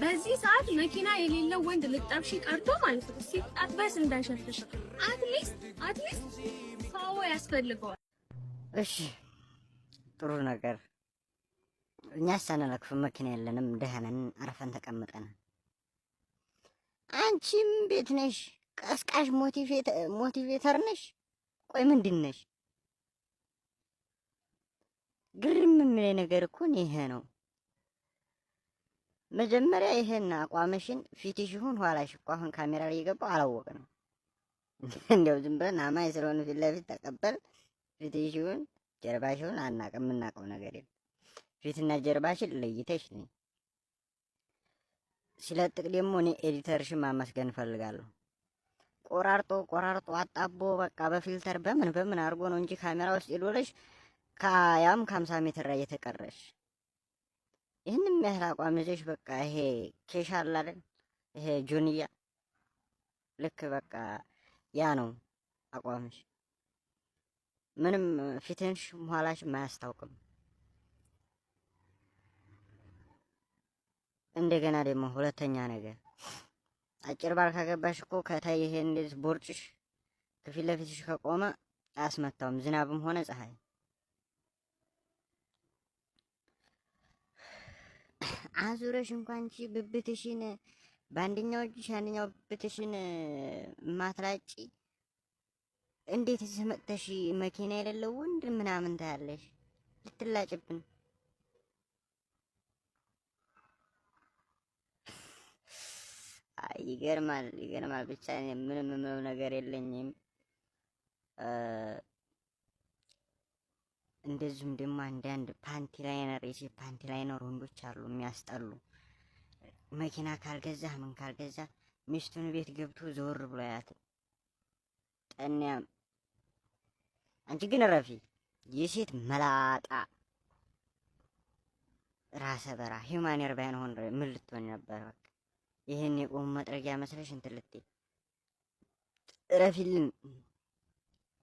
በዚህ ሰዓት መኪና የሌለው ወንድ ልጠብሺ ቀርቶ ማለት ነው ሲጠበስ እንዳይሸትሽ at least ሰው ያስፈልገዋል። እሺ፣ ጥሩ ነገር። እኛ ሳንለክፍ መኪና የለንም፣ ደህና ነን፣ አርፈን ተቀምጠን። አንቺም ቤት ነሽ፣ ቀስቃሽ motivator ነሽ። ቆይ ምንድን ነሽ? ግርም የሚለኝ ነገር እኮ ይሄ ነው። መጀመሪያ ይሄን አቋምሽን ፊትሽ ይሁን ኋላሽ እኮ አሁን ካሜራ ላይ የገባው አላወቅንም። እንዲያው ዝም ብለን አማኝ ስለሆነ ፊት ለፊት ተቀበል። ፊትሽ ይሁን ጀርባሽ ይሁን አናውቅም፣ የምናውቀው ነገር የለም። ፊትና ጀርባሽን ለይተሽ ነኝ። ሲለጥቅ ደግሞ እኔ editor ሽን ማመስገን እፈልጋለሁ። ቆራርጦ ቆራርጦ አጣቦ በቃ በ filter በምን በምን አድርጎ ነው እንጂ ካሜራ ውስጥ የዶለሽ ከያም ከ50 ሜትር ላይ የተቀረሽ ይህንም ያህል አቋም ይዘሽ በቃ ይሄ ኬሻ አለ አይደል? ይሄ ጆንያ ልክ በቃ ያ ነው አቋምሽ። ምንም ፊትንሽ ኋላሽ አያስታውቅም። እንደገና ደግሞ ሁለተኛ ነገር አጭር ባል ካገባሽ እኮ ከታይ ይሄ እንደዚህ ቦርጭሽ ከፊት ለፊትሽ ከቆመ አያስመታውም፣ ዝናብም ሆነ ፀሐይ። አዙረሽ እንኳን አንቺ ብብትሽን በአንደኛው እጅሽ አንደኛው ብብትሽን ማትላጪ እንዴት እዚህ መጥተሽ መኪና የሌለው ወንድ ምናምን ታያለሽ? ልትላጭብን። አይ ይገርማል፣ ይገርማል። ብቻ እኔ ምንም የምለው ነገር የለኝም። እንደዚሁም ደግሞ አንዳንድ panty liner፣ የሴት panty liner ወንዶች አሉ የሚያስጠሉ። መኪና ካልገዛ ምን ካልገዛ ሚስቱን ቤት ገብቶ ዘወር ብሎ አያትም። ጠንያም አንቺ ግን ረፊ የሴት መላጣ ራሰ በራ human hair ባይሆን ምን ልትሆን ነበር? በቃ ይህን የቆሙ መጥረጊያ መስለሽ እንትን ልትይ ረፊልን።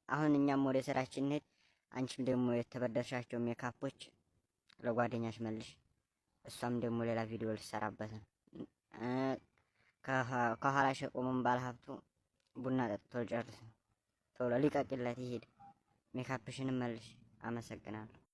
አሁን እኛም ወደ ስራችን እንሂድ። አንቺም ደግሞ የተበደርሻቸው ሜካፖች ለጓደኛሽ መልሽ። እሷም ደግሞ ሌላ ቪዲዮ ልትሰራበት ነው። ከኋላሽ የቆመውን ባለሀብቱ ቡና ጠጥቶ ልጨርስ ነው። ቶሎ ሊቀቅለት ይሄድ። ሜካፕሽንም መልሽ። አመሰግናለሁ።